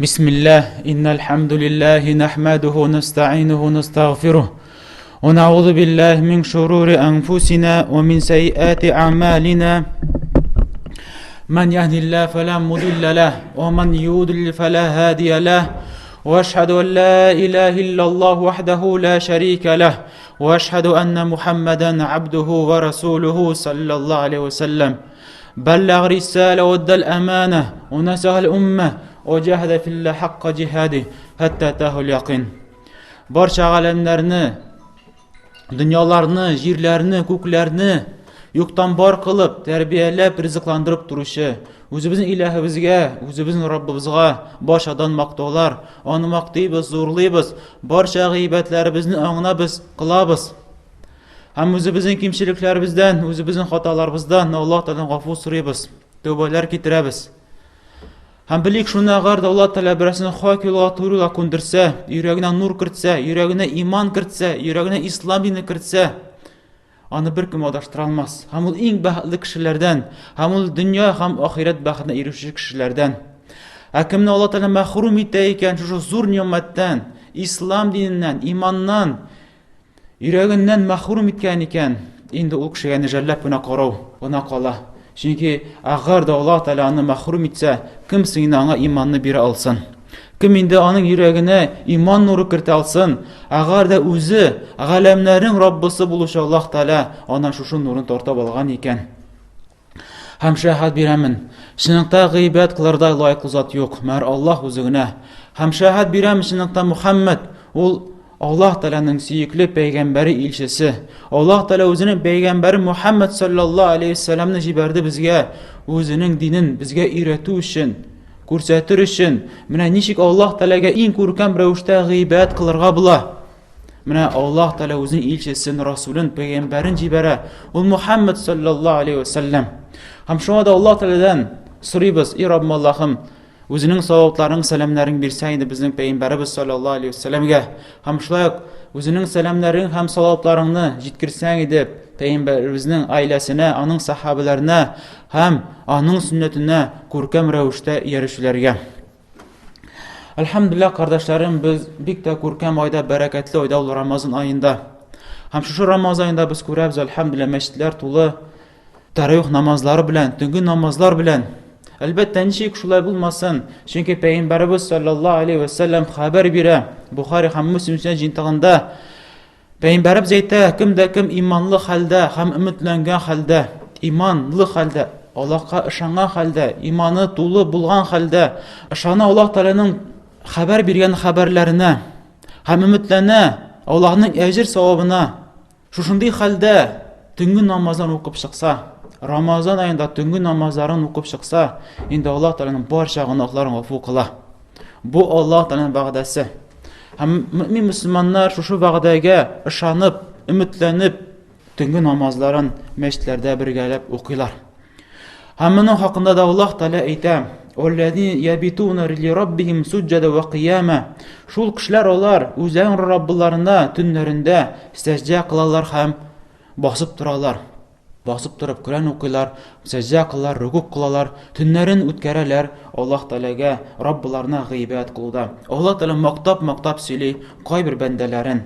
بسم الله إن الحمد لله نحمده ونستعينه ونستغفره ونعوذ بالله من شرور أنفسنا ومن سيئات أعمالنا من يهد الله فلا مضل له ومن يضلل فلا هادي له واشهد ان لا اله الا الله وحده لا شريك له واشهد ان محمدا عبده ورسوله صلى الله عليه وسلم بلغ رسالة وادى الأمانة ونصح الأمة وجاهد في الله حق جهاده حتى أتاه اليقين Барча галәмнәрне, дөньяларны, җирләрне, күкләрне юктан бар кылып, тәрбияләп, ризыкландырып торучы, үзебезнең иләһебезгә, үзебезнең Раббыбызга барчадан мактаулар, аны мактыйбыз, зурлыйбыз, барча гыйбәтләребезне аңына без кылабыз. Һәм үзебезнең кимчелекләребездән, үзебезнең хаталарыбыздан Аллаһ Тәгаләдән гафу сорыйбыз, тәүбәләр китерәбез. Һәм белик шуны, әгәр дә Аллаһ Тәгалә берәрсен хак юлга, туры юлга күндерсә, йөрәгенә нур кертсә, йөрәгенә иман кертсә, йөрәгенә ислам дине кертсә, аны беркем адаштыра алмас. Һәм ул иң бәхетле кешеләрдән, һәм ул дөнья һәм ахирәт бәхетенә ирешүче кешеләрдән. Ә кемне Аллаһ Тәгалә мәхрүм итә икән шушы зур нигъмәттән, ислам диненнән, иманнан, Йөрәгеннән мәхрүм иткән икән, инде ул кешегә жәлләп кенә карау гына кала. Чөнки әгәр дә Аллаһ Тәгалә аны мәхрүм итсә, кем соң инде аңа иманны бирә алсын? Кем инде аның йөрәгенә иман нуры кертә алсын? Әгәр дә үзе галәмнәрнең Раббысы булучы Аллаһ Тәгалә аннан шушы нурын тартып алган икән. Һәм шәһадәт бирәмен, чынлыкта гыйбадәт кылырдай лаеклы зат юк, мәгәр Аллаһ үзе генә. Һәм шәһадәт бирәм, чынлыкта Мухаммад ул Аллаһ Тәгаләнең сөекле пәйгамбәре илчесе. Аллаһ Тәгалә үзенең пәйгамбәре Мухаммад саллаллаһу алейхи вәссәламны җибәрде безгә, үзенең динен безгә өйрәтү өчен, күрсәтер өчен. Менә ничек Аллаһ Тәгаләгә иң күркәм рәвештә гыйбадәт кылырга була. Менә Аллаһ Тәгалә үзенең илчесен, расулын, пәйгамбәрен җибәрә. Ул Мухаммад саллаллаһу алейхи вәсәлләм. Һәм шуңа да Аллаһ Тәгаләдән сорыйбыз, и Раббым Аллаһым, үзенең савапларың, сәламнәрең бирсә инде безнең пәйгамбәребез саллаллаһу алейхи вәсәлләмгә. Һәм шулай ук үзенең сәламнәрең һәм савапларыңны җиткерсәң иде пәйгамбәребезнең гаиләсенә, аның сахабәләренә һәм аның сөннәтенә күркәм рәвештә иярүчеләргә. Әлхәмдүлилләһ, кардәшләрем, без бик тә күркәм айда, бәрәкәтле айда ул Рамазан аенда. Һәм шушы Рамазан аенда без күрәбез, әлхәмдүлилләһ, мәчетләр тулы тәравих намазлары белән, төнге намазлар белән. Әлбәттә, ничек шулай булмасын, чөнки Пәйгамбәребез саллаллаһу алейхи ва саллям хәбәр бирә, Бухари һәм Муслим җыентыгында Пәйгамбәребез әйтә, кем дә кем иманлы хәлдә һәм өметләнгән хәлдә, иманлы хәлдә, Аллаһка ышанган хәлдә, иманы тулы булган хәлдә, ышана Аллаһ Тәгаләнең хәбәр биргән хәбәрләренә һәм өметләнә Аллаһның әҗер савабына, шушындый хәлдә төнге намазларын укып чыкса, Рамазан аенда төнге намазларын укып чыкса, инде Аллаһ Тәгаләнең барча гөнаһларын гафу кыла. Бу Аллаһ Тәгаләнең вәгъдәсе. Һәм мөмин мөселманнар шушы вәгъдәгә ышанып, өметләнеп, төнге намазларын мәчетләрдә бергәләп укыйлар. Һәм моның хакында да Аллаһ Тәгалә әйтә: "Аллазина ябитуна ли раббихим суджада ва кыяма". Шул кешеләр алар үзләренең Раббыларына төннәрендә сәҗдә кылалар һәм басып торалар. Басып торып Коръән укыйлар, сәҗдә кылалар, рукук кылалар, төннәрен үткәрәләр Аллаһ Тәгаләгә, Раббыларына гыйбадәт кылуда. Аллаһ Тәгалә мактап-мактап сөйли кайбер бәндәләрен.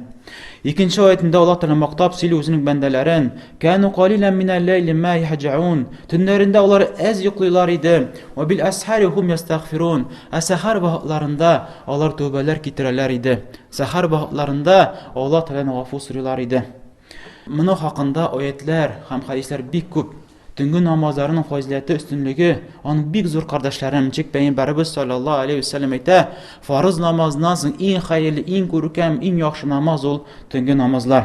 Икенче аятендә Аллаһ Тәгалә мактап сөйли үзенең бәндәләрен. Кәну калилән минәл ләйли ма яһҗаун. Төннәрендә алар әз йоклыйлар иде. Ва бил асхари хум ястагфирун. Ә сәхәр вакытларында алар тәүбәләр китерәләр иде. Сәхәр вакытларында Аллаһ Тәгаләдән гафу сорыйлар иде. Моның хакында аятьләр һәм хәдисләр бик күп. Төнге намазларының фазиләте, өстенлеге, аның бик зур кардәшләрем, ничек пәйгамбәребез саллаллаһу алейһи вәсәлләм әйтә, фарыз намазыннан соң иң хәерле, иң күркәм, иң яхшы намаз ул төнге намазлар.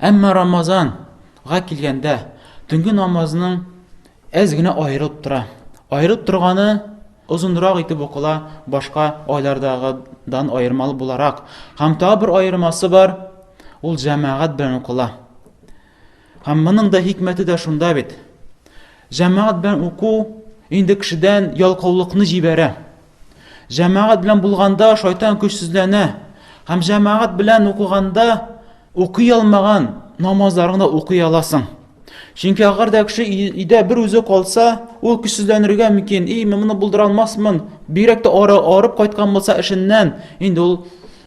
Әмма Рамазанга килгәндә, төнге намазның әз генә аерылып тора. Аерылып торганы озынрак итеп укыла башка айлардагыдан аермалы буларак. Һәм тагы бер аермасы бар, ул җәмәгать белән укыла. Һәм моның да хикмәте дә шунда бит. Җәмәгать белән уку инде кешедән ялкаулыкны җибәрә. Җәмәгать белән булганда шайтан көчсезләнә. Һәм җәмәгать белән укыганда укый алмаган намазларыңны укый аласың. Чөнки әгәр дә кеше өйдә бер үзе калса, ул көчсезләнергә мөмкин. И, мин моны булдыра алмасмын. Бигрәк тә ары арып кайткан булса эшеннән, инде ул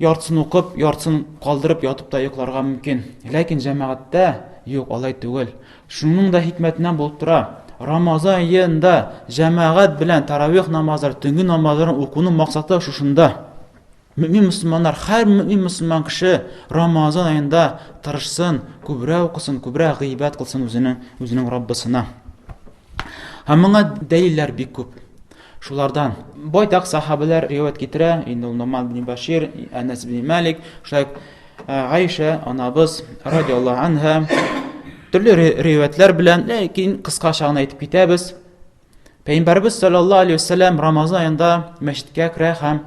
яртысын укып, яртысын калдырып ятып та йокларга мөмкин. Ләкин җәмәгатьтә юк, алай түгел. Шуның да хикмәтеннән булып тора. Рамазан аенда җәмәгать белән таравих намазлары, төнге намазларын укуның максаты шушында. Мөэмин мөселманнар, һәр мөэмин мөселман кеше Рамазан аенда тырышсын, күбрәк укысын, күбрәк гыйбадәт кылсын үзенең, үзенең Раббысына. Һәм моңа дәлилләр бик күп. Шулардан байтак сахабәләр риваять китерә, инде ул Нуман бин Башир, Әнәс бин Малик, шулай Гайшә анабыз радиаллаһу анһа төрле риваятьләр белән, ләкин кыскача гына әйтеп китәбез. Пәйгамбәребез саллаллаһу алейһи вәсәлләм Рамазан аенда мәчеткә керә һәм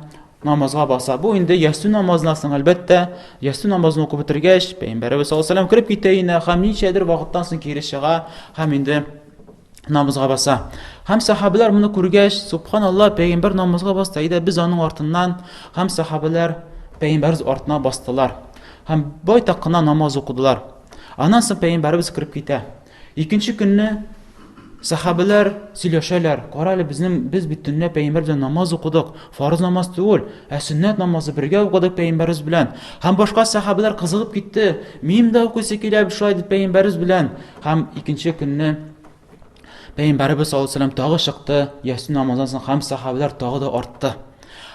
намазга баса. Бу инде ястү намазыннан соң, әлбәттә, ястү намазын укып бетергәч, Пәйгамбәребез саллаллаһу алейһи вәсәлләм кереп китә инде һәм ничәдер вакыттан соң кире чыга һәм инде намазга баса. Һәм сахабәләр моны күргәч, субханалла, пәйгамбәр намазга басты, әйдә без аның артыннан, һәм сахабәләр пәйгамбәребез артына бастылар. Һәм байтак кына намаз укыдылар. Аннан соң пәйгамбәребез кереп китә. Икенче көнне сәхабәләр сөйләшәләр. Кара әле безнең без бит төнлә пәйгамбәр белән намаз укыдык. Фарыз намаз түгел, ә сөннәт намазы бергә укыдык пәйгамбәребез белән. Һәм башка сәхабәләр кызыгып китте. Минем дә укыйсы килә шулай дип пәйгамбәребез белән. Һәм икенче көнне пәйгамбәребез саллаллаһу алейһи тагы чыкты ястү намазыннан соң һәм сәхабәләр тагы да артты.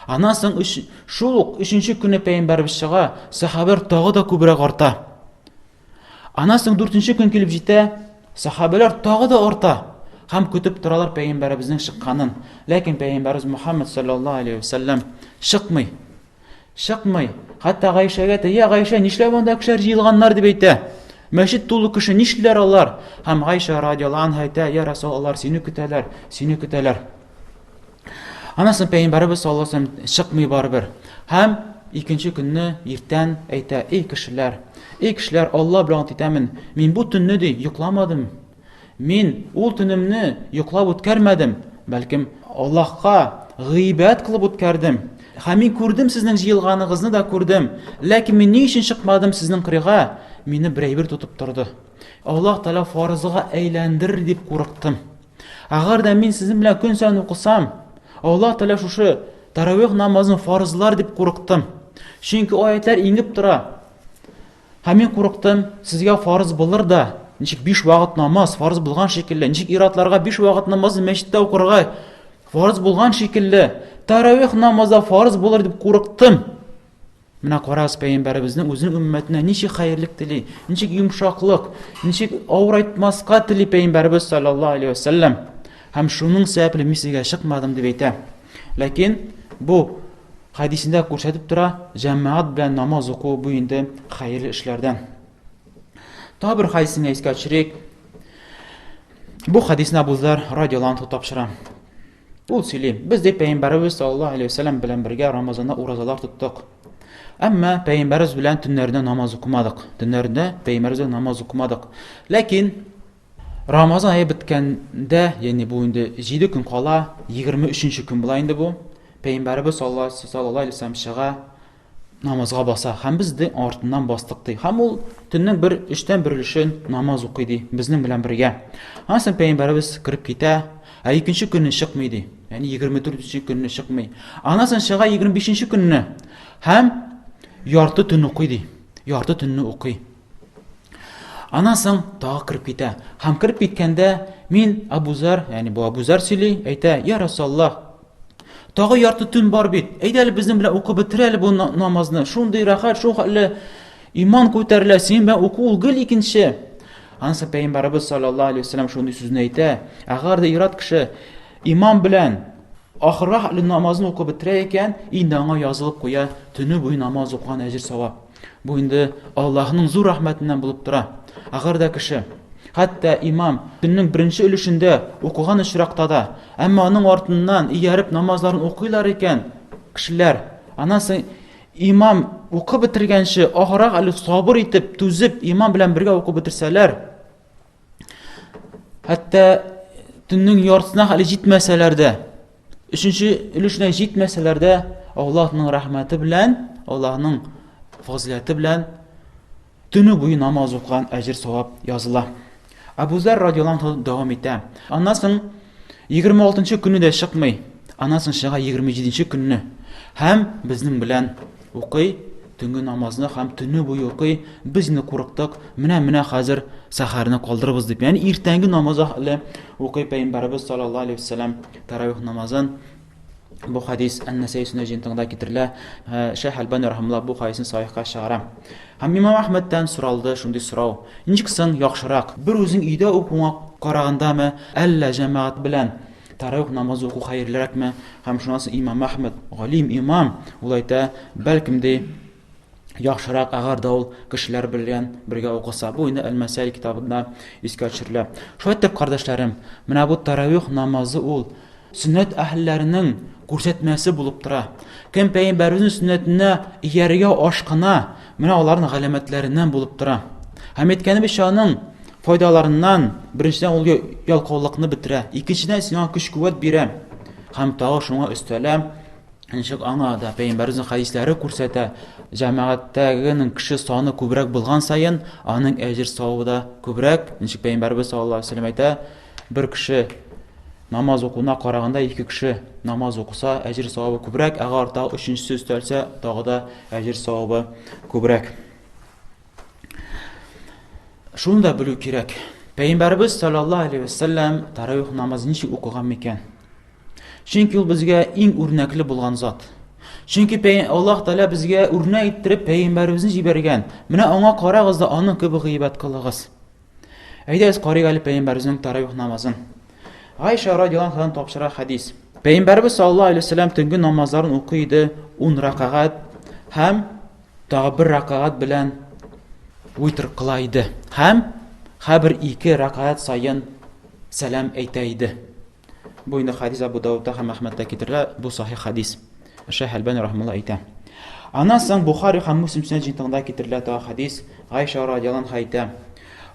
Аннан соң өч, шул ук өченче көнне пәйгамбәребез чыга, сәхабәләр тагы да күбрәк арта. Аннан соң дүртенче көн килеп җитә, сахабәләр тагы да арта һәм көтеп торалар пәйгамбәребезнең чыкканын. Ләкин пәйгамбәребез Мухаммад саллаллаһу алейхи вәсәлләм чыкмый. Чыкмый. Хәтта Гайшәгә әйтә, "Я Гайшә, нишләп анда кешеләр җыелганнар?" дип әйтә. Мәчет тулы кеше, нишлиләр алар? Һәм Гайшә радиаллаһу анха әйтә, "Я Расул, алар сине көтәләр, сине көтәләр." Аннан соң пәйгамбәребез саллаллаһу алейһи вәсәлләм чыкмый барыбер. Һәм икенче көнне иртән әйтә: "Эй кешеләр, эй кешеләр, Алла белән ант итәмен, мин бу төнне ди йокламадым. Мин ул төнемне йоклап үткәрмәдем, бәлкем Аллаһка гыйбадәт кылып үткәрдем. Һәм мин күрдем сезнең җыелганыгызны да күрдем. Ләкин мин ни өчен чыкмадым сезнең кырыйга? Мине бер әйбер тотып торды. Аллаһ Тәгалә фарызга әйләндерер дип курыктым. Әгәр дә мин сезнең белән көн саен укысам, Аллаһ Тәгалә шушы таравих намазын фарызлар дип курыктым. Чөнки аятлар иңеп тора. Һәм мин курыктым, сезгә фарыз булыр да, ничек биш вакыт намаз фарыз булган шикелле, ничек иратларга биш вакыт намазны мәчеттә укырга фарыз булган шикелле, таравих намазы фарыз булыр дип курыктым. Менә карагыз, пәйгамбәребезнең үзенең өммәтенә ничек хәерлек тели, ничек йомшаклык, ничек авырайтмаска тели пәйгамбәребез саллаллаһу алейһи вәсәлләм. Һәм шуның сәбәпле мин сезгә чыкмадым дип әйтә. Ләкин бу хәдисендә күрсәтеп тора, җәмәгать белән намаз уку бу инде хәерле эшләрдән. Тагы бер хәдисне искә төшерик. Бу хәдисне Абу Зар радиаллаһу анһу тапшыра. Ул сөйли, без ди пәйгамбәребез саллаллаһу алейһи вәсәлләм белән бергә Рамазанда уразалар тоттык. Әмма пәйгамбәребез белән төннәрендә намаз укымадык. Төннәрендә пәйгамбәребез белән намаз укымадык. Ләкин Рамазан ае беткәндә, ягъни бу инде 7 көн кала, 23 көн була инде бу. Пәйгамбәребез саллаллаһу алейһи вәсәлләм чыга, намазга баса һәм без ди артыннан бастык ди. Һәм ул төннең бер өчтән бер өлешен намаз укый ди безнең белән бергә. Аннан соң пәйгамбәребез кереп китә, ә икенче көнне чыкмый ди. Ягъни 24 көнне чыкмый. Аннан соң чыга 25 көнне һәм ярты төн укый ди. Ярты төнне укый. Аннан соң тагы кереп китә. Һәм кереп киткәндә мин Абузар, ягъни бу Абузар сөйли, әйтә: "Я Расулаллаһ, Тагы ярты төн бар бит. Әйдә әле безнең белән укып бетер әле бу намазны. Шундый рәхәт, шул хәтле иман күтәрелә. Синең белән уку ул гел икенче. Ансы пәйгамбәребез саллаллаһу алейһи вәсәлләм шундый сүзне әйтә. Әгәр дә ир-ат кеше иман белән ахырга хәтле намазны укып бетерә икән, инде аңа язылып куя төне буе намаз укыган әҗер савап. Бу инде Аллаһның зур рәхмәтеннән булып тора. Әгәр дә кеше хәтта имам төннең беренче өлешендә укыган очракта да, әмма аның артыннан ияреп намазларын укыйлар икән, кешеләр, аннан соң имам укып бетергәнче ахырак әле сабыр итеп, түзеп, имам белән бергә укып бетерсәләр, хәтта төннең яртысына әле җитмәсәләр дә, өченче өлешенә җитмәсәләр дә, Аллаһның рәхмәте белән, Аллаһның фазиләте белән төне буе намаз укыган әҗер савап языла. Әбу Зәр радиаллаһу анһу дәвам итә. Аннан соң 26 көнне дә чыкмый. Аннан соң чыга 27 көнне. Һәм безнең белән укый төнге намазны һәм төне буе укый. Без инде курыктык. Менә-менә хәзер сәхәрне калдырырбыз дип. Ягъни иртәнге намаз әле укый пәйгамбәребез саллаллаһу алейһи вәсәлләм таравих намазын. Бу хадис Ән-Насаи сөннәт җыентыгында китерелә. Шәйх Әлбани рахимулла бу хадисны сахихка чыгара. Һәм имам Әхмәдтән соралды шундый сорау. Ничек соң яхшырак? Бер үзең өйдә укуыңа карагандамы, әллә җәмәгать белән таравих намазы уку хәерлерәкме? Һәм шуннан соң имам Әхмәд, галим имам, ул әйтә, бәлкем ди, яхшырак, әгәр дә ул кешеләр белән бергә укыса. Бу инде Әл-Мәсәл китабында искә төшерелә. Шулай итеп, кардәшләрем, менә бу таравих намазы ул сөннәт әһелләренең күрсәтмәсе булып тора. Кем пәйгамбәребезнең сөннәтенә иярергә ашкына, менә аларның галәмәтләреннән булып тора. Һәм әйткәнебезчә, аның файдаларыннан беренчедән ул ялкаулыкны бетерә, икенчедән сиңа көч-куәт бирә. Һәм тагы шуңа өстәлә, Ничек аңа да пәйгамбәребезнең хәдисләре күрсәтә, җәмәгатьтәгенең кеше саны күбрәк булган саен, аның әҗер савабы да күбрәк. Ничек пәйгамбәребез саллаллаһу алейһи вәсәлләм әйтә, бер кеше намаз укуына караганда ике кеше намаз укыса, әҗер савабы күбрәк, әгәр тагы өченчесе өстәлсә, тагы да әҗер савабы күбрәк. Шуны да белү кирәк. Пәйгамбәребез саллаллаһу алейһи вәсәлләм таравих намазын ничек укыган микән? Чөнки ул безгә иң үрнәкле булган зат. Чөнки Аллаһ Тәгалә безгә үрнәк иттереп пәйгамбәребезне җибәргән. Менә аңа карагыз да аның кебек гыйбадәт кылыгыз. Әйдәгез карыйк әле пәйгамбәребезнең таравих намазын. Гайша радиаллаһу анһадан тапшыра хәдис. Пәйгамбәребез саллаллаһу алейһи вәсәлләм төнге намазларын укый иде 10 рәкәгать һәм тагы бер рәкәгать белән витр кыла иде. Һәм һәрбер ике рәкәгать саен сәлам әйтә иде. Бу инде хадис Абу Даудта һәм Әхмәдтә китерелә, бу сахих хадис. Шәйх Әлбани рахимулла әйтә. Аннан соң Бухари һәм Муслим сөннәт җыентыгында китерелә тагы хадис, Гайша радиаллаһу анха әйтә.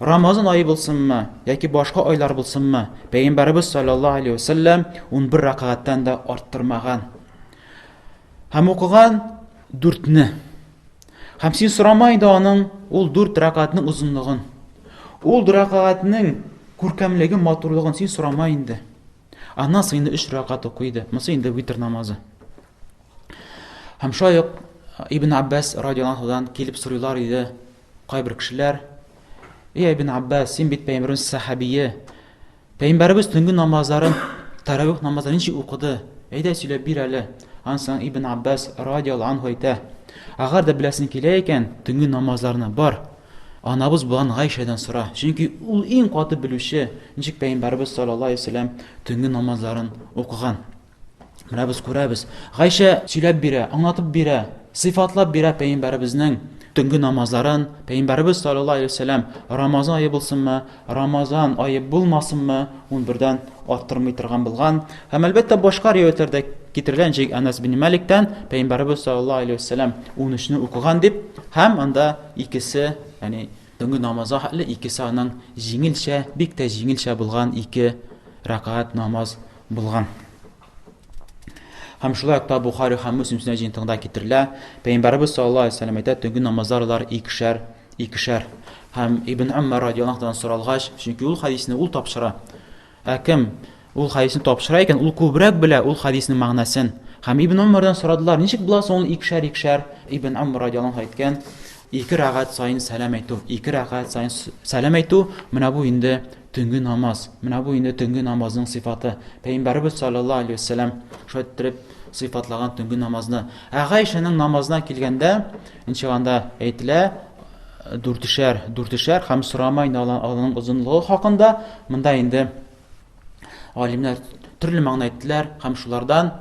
Рамазан ае булсынмы, яки башка айлар булсынмы, Пәйгамбәребез саллаллаһу алейһи ва сәлләм 11 рәкәгатьтән дә арттырмаган. Һәм укыган дүртне. Һәм син сорама инде аның ул дүрт рәкәгатьнең озынлыгын. Ул рәкәгатьнең күркәмлеген, матурлыгын син сорама инде. Аннан соң инде өч рәкәгать укый иде. Монысы инде витр намазы. Һәм шулай ук Ибн Аббас радиаллаһу анһудан килеп сорыйлар иде кайбер кешеләр. Эй, Ибн Аббас, син бит пәйгамбәребез сәхабие. Пәйгамбәребез төнге намазларын, таравих намазларын ничек укыды? Әйдә сөйләп бир әле. Аннан соң Ибн Аббас радиаллаһу анһу әйтә: Әгәр дә беләсең килә икән, төнге намазларны бар, анабыз булган Гайшәдән сора. Чөнки ул иң каты белүче, ничек пәйгамбәребез саллаллаһу алейһи вәсәлләм төнге намазларын укыган. Менә без күрәбез. Гайшә сөйләп бирә, аңлатып бирә, сыйфатлап бирә пәйгамбәребезнең төнге намазларын. Пәйгамбәребез саллаллаһу алейһи вәсәлләм Рамазан ае булсынмы, Рамазан ае булмасынмы, 11-дән арттырмый торган булган. Һәм әлбәттә башка риваятьләрдә китерелгән ничек Әнәс бин Маликтән пәйгамбәребез саллаллаһу алейһи вәсәлләм 13-не укыган дип, һәм анда икесе, ягъни төнге намазга хәтле икесе аның җиңелчә, бик тә җиңелчә булган ике рәкәгать намаз булган. Һәм шулай ук та Бухари һәм Муслим сөннәт җыентыгында китерелә. Пәйгамбәребез саллаллаһу алейһи вәсәлләм әйтә, төнге намазлар алар икешәр, икешәр. Һәм Ибн Умар радиаллаһу анһудан соралгач, чөнки ул хәдисне ул тапшыра. Ә кем ул хәдисне тапшыра икән, ул күбрәк белә ул хәдиснең мәгънәсен. Һәм Ибн Умардан сорадылар, ничек була соң ул икешәр, икешәр? Ибн Умар радиаллаһу анһу әйткән, ике рәкәгать саен сәлам әйтү, ике рәкәгать саен сәлам әйтү, менә бу инде Төнге намаз. Менә бу инде төнге намазның сыйфаты. Пәйгамбәребез саллаллаһу алейһи вәсәлләм шулай иттереп сыйфатлаган төнге намазны. Ә Гайшәнең намазына килгәндә, ничек анда әйтелә, дүртешәр, дүртешәр һәм сорама инде аларның озынлыгы хакында. Монда инде галимнәр төрле мәгънә әйттеләр һәм шулардан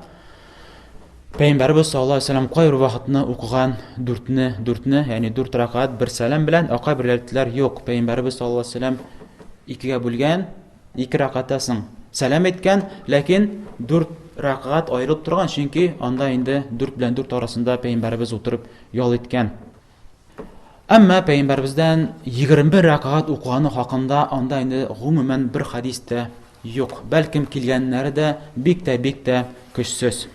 Пәйгамбәребез саллаллаһу алейһи вәсәлләм кайбер вакытны укыган дүртне, дүртне, ягъни дүрт рәкәгать бер сәлам белән, ә кайберләр әйттеләр, юк, Пәйгамбәребез саллаллаһу алейһи вәсәлләм икегә бүлгән, ике рәкәгатьтән соң сәлам әйткән, ләкин дүрт рәкәгать аерылып торган, чөнки анда инде дүрт белән дүрт арасында Пәйгамбәребез утырып ял иткән. Әмма пәйгамбәребездән 21 рәкәгать укыганы хакында анда инде гомумән бер хәдис тә юк. Бәлкем килгәннәре дә бик тә бик тә көчсез.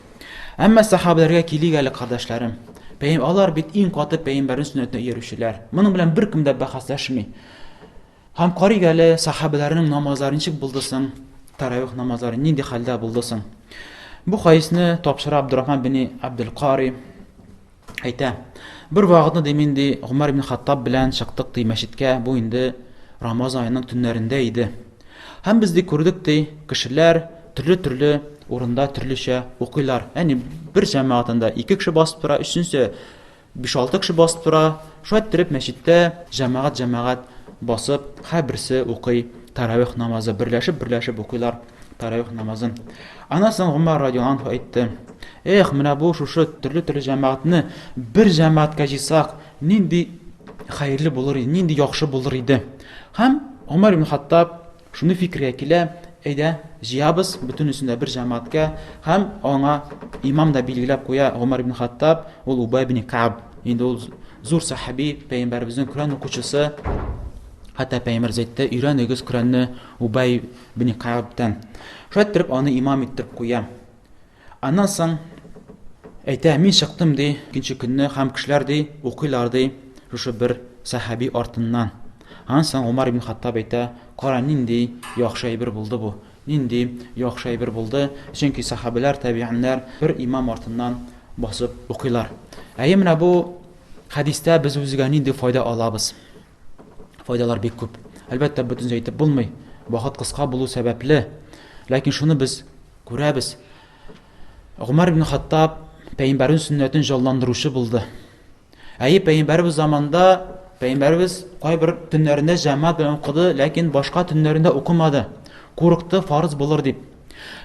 Әмма сәхабәләргә килик әле, кардәшләрем. Пәйгам алар бит иң каты пәйгамбәрнең сөннәтенә иярүчеләр. Моның белән беркем дә бәхәсләшми. Һәм карыйк әле, сахабәләрнең намазлары ничек булды соң? Таравих намазлары нинди хәлдә булды соң? Бу хадисне тапшыра Абдурахман бин Абдул-Кари әйтә. Бер вакытны ди мин ди Гумар ибн Хаттаб белән чыктык ди мәчеткә. Бу инде Рамазан аеның төннәрендә иде. Һәм без ди күрдек ди, кешеләр төрле-төрле урында төрлечә укыйлар. Ягъни бер җәмәгатендә ике кеше басып тора, өченче Биш-алты кеше басып тора. Шулай иттереп мәчеттә җәмәгать-җәмәгать басып, һәрберсе укый таравих намазы, берләшеп-берләшеп укыйлар таравих намазын. Аннан соң Гомәр радиаллаһу анһу әйтте: Эх, менә бу шушы төрле-төрле җәмәгатьне бер җәмәгатькә җыйсак, нинди хәерле булыр иде, нинди яхшы булыр иде. Һәм Гомәр ибн Хаттаб Шундый фикергә килә, әйдә, җыябыз бөтенесен дә бер җәмәгатькә һәм аңа имам да билгеләп куя Гомәр ибн Хаттаб, ул Убай ибн Каб. Инде ул зур сахаби, пәйгамбәребезнең Коръән укучысы. Хәтта пәйгамбәребез әйтте, өйрәнегез Коръәнне Убай ибн Кабтан. Шулай иттереп аны имам иттереп куя. Аннан соң әйтә, мин чыктым, ди, икенче көнне һәм кешеләр, ди, укыйлар, ди, шушы бер сәхаби артыннан. Аннан соң Умар ибн Хаттаб әйтә, кара, нинди яхшы әйбер булды бу, нинди яхшы әйбер булды, чөнки сәхабәләр, тәбианнар бер имам артыннан басып укыйлар. Әйе, менә бу хәдистә без үзегә нинди файда алабыз? Файдалар бик күп. Әлбәттә, бөтенесе әйтеп булмый, вакыт кыска булу сәбәпле. Ләкин шуны без Күрәбез, Гомәр ибн Хаттаб пәйгамбәрнең сөннәтен җанландыручы булды. Әйе, пәйгамбәребез заманында пәйгамбәребез кайбер төннәрендә җәмәгать белән укыды, ләкин башка төннәрендә укымады. Курыкты, фарыз булыр дип.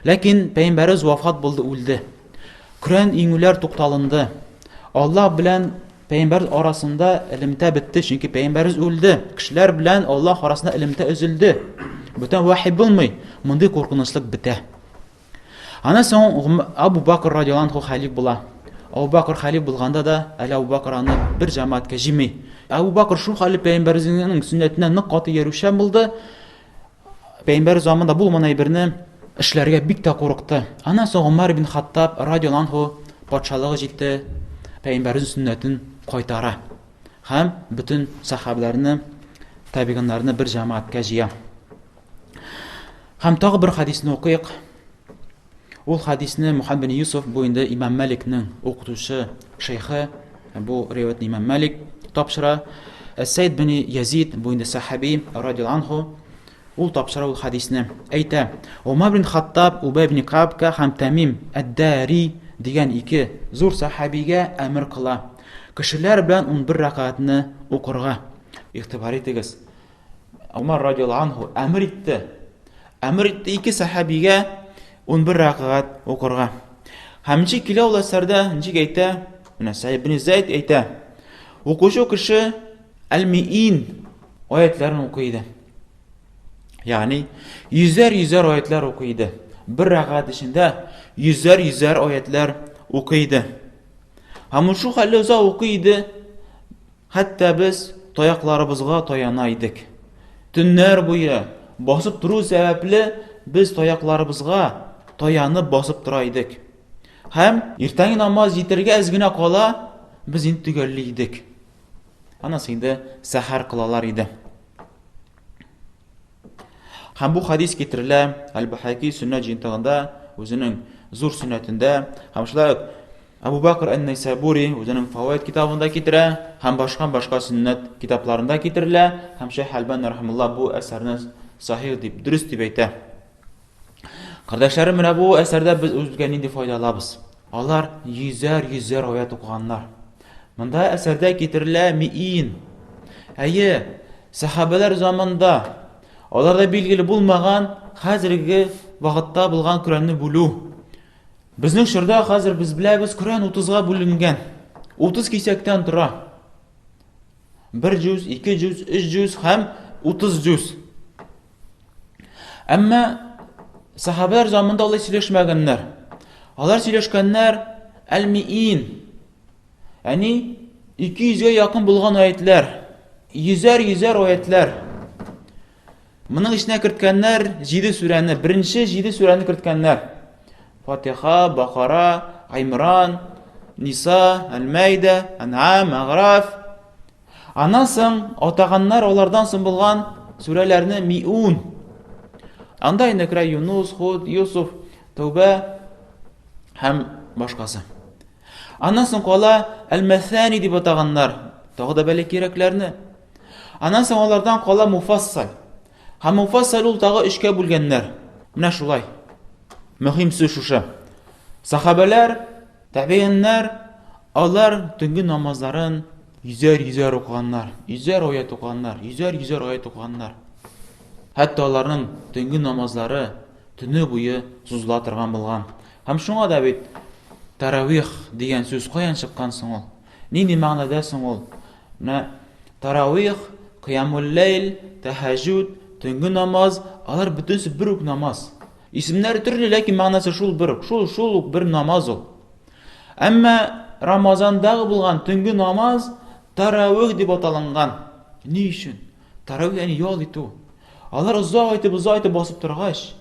Ләкин пәйгамбәребез вафат булды, үлде. Коръән иңүләр тукталынды. Аллаһ белән Пәйгамбәребез арасында элемтә бетте, чөнки пәйгамбәребез үлде. Кешеләр белән Аллаһ арасында элемтә өзелде. Бүтән вахи булмый. Мондый куркынычлык бетә. Аннан соң Абу Бакр радиаллаһу анху халиф була. Абу Бакр халиф булганда да әле Абу Бакр аны бер җәмәгатькә җыймый. Абу Бакр шул хәле пәйгамбәребезнең сөннәтенә нык каты иярүчән булды. Пәйгамбәр заманында булмаган әйберне эшләргә бик тә курыкты. Аннан соң Гомәр ибн Хаттаб радиаллаһу анһу патшалыгы җитте, пәйгамбәрнең сөннәтен кайтара һәм бөтен сахабәләрне, табигыннарны бер җәмәгатькә җыя. Һәм тагы бер хадисне укыйк. Ул хадисне Мухаммад бин Юсуф, бу инде имам Маликның укытучы шейхы, бу риваятны имам Малик тапшыра. Сәйд бин Язид, бу инде сахаби, радиаллаһу анху, ул тапшыра ул хадисне. Әйтә, Умар бин Хаттаб, Убай бин Кабка һәм Тамим әд-Дари дигән ике зур сахабигә әмер кыла. Кешеләр белән 11 рәкәгатьне укырга. Игътибар итегез. Умар радиаллаһу анху әмер итте. Әмер итте ике сәхабигә 11 рәкәгать укырга. Һәм ничек килә ул әсәрдә, ничек әйтә? Менә Сәйд ибн Зәйд әйтә. Укучы кеше Әл-Миин аятларын укый иде. Ягъни йөзәр-йөзәр аятлар укый иде. Бер рәкәгать эчендә йөзәр-йөзәр аятлар укый иде. Һәм ул шул хәлле озак укый иде. Хәтта без таякларыбызга таяна идек. Төннәр буе басып тору сәбәпле без таякларыбызга таянып басып тора идек. Һәм иртәнге намаз җитәргә әз генә кала, без инде төгәлли идек. Аннан инде сәхәр кылалар иде. Һәм бу хадис китерелә Әл-Бахаки сөннәт җыентыгында, үзенең зур сөннәтендә, һәм шулай ук Абу Бакр ән-Найсабури үзенең Фаваид китабында китерә һәм башка-башка сөннәт китапларында китерелә һәм Шәйх Әлбани рахимулла бу әсәрне сахих дип, дөрес дип әйтә. Кардәшләрем, менә бу әсәрдә без үзебезгә нинди файда алабыз? Алар йөзәр-йөзәр аят укыганнар. Монда әсәрдә китерелә миин. Әйе, сәхабәләр заманында аларда билгеле булмаган хәзерге вакытта булган Коръәнне бүлү. Безнең чорда хәзер без беләбез, Коръән 30-га бүленгән. 30 кисәктән тора. Бер җүз, ике җүз, өч җүз һәм 30 җүз. Әмма сахабәләр заманында алай сөйләшмәгәннәр. Алар сөйләшкәннәр әл-миин. Әни 200-гә якын булган аятлар, йөзәр-йөзәр аятлар. Моның эченә керткәннәр 7 сүрәне, беренче 7 сүрәне керткәннәр. Фатиха, Бакара, Аймран, Ниса, Әл-Мәйдә, Ән'ам, Әгъраф. Аннан соң атаганнар алардан соң булган сүрәләрне миун. Анда инде керә Юнус, Худ, Юсуф, Тәүбә һәм башкасы. Аннан соң кала Әл-Мәсәни дип атаганнар, тагы да бәләкәйрәкләрне. Аннан соң алардан кала Муфассал. Һәм Муфассал ул тагы өчкә бүлгәннәр. Менә шулай. Мөһим сүз шушы. Сахабәләр, тәбииннәр алар төнге намазларын йөзәр-йөзәр укыганнар, йөзәр аят укыганнар, йөзәр-йөзәр аят укыганнар. Хәтта аларның төнге намазлары төне буе сузыла торган булган. Һәм шуңа да бит таравих дигән сүз каян чыккан соң ул? Нинди мәгънәдә соң ул? Менә таравих, кыямул ләйл, тәһәҗүд, төнге намаз, алар бөтенесе бер үк намаз. Исемнәре төрле, ләкин мәгънәсе шул бер үк, шул шул ук бер намаз ул. Әмма Рамазандагы булган төнге намаз таравих дип аталынган. Ни өчен? Таравих ягъни ял итү. Алар озак итеп, озак итеп басып торгач,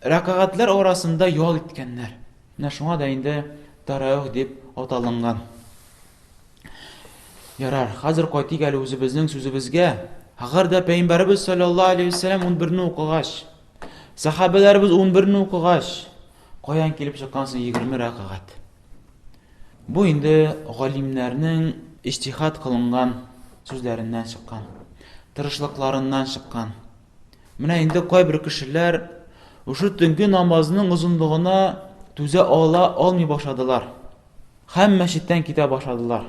рәкәгатьләр арасында ял иткәннәр. Менә шуңа да инде таравих дип аталынган. Ярар, хәзер кайтыйк әле үзебезнең сүзебезгә. Әгәр дә Пәйгамбәребез саллаллаһу алейһи вәсәлләм 11-не укыгач, сәхабәләребез 11-не укыгач, каян килеп чыккан соң 20 рәкәгать? Бу инде галимнәрнең иҗтихад кылынган сүзләреннән чыккан, тырышлыкларыннан чыккан. Менә инде кайбер кешеләр шушы төнге намазның озынлыгына түзә ала алмый башладылар. Һәм мәчеттән китә башладылар.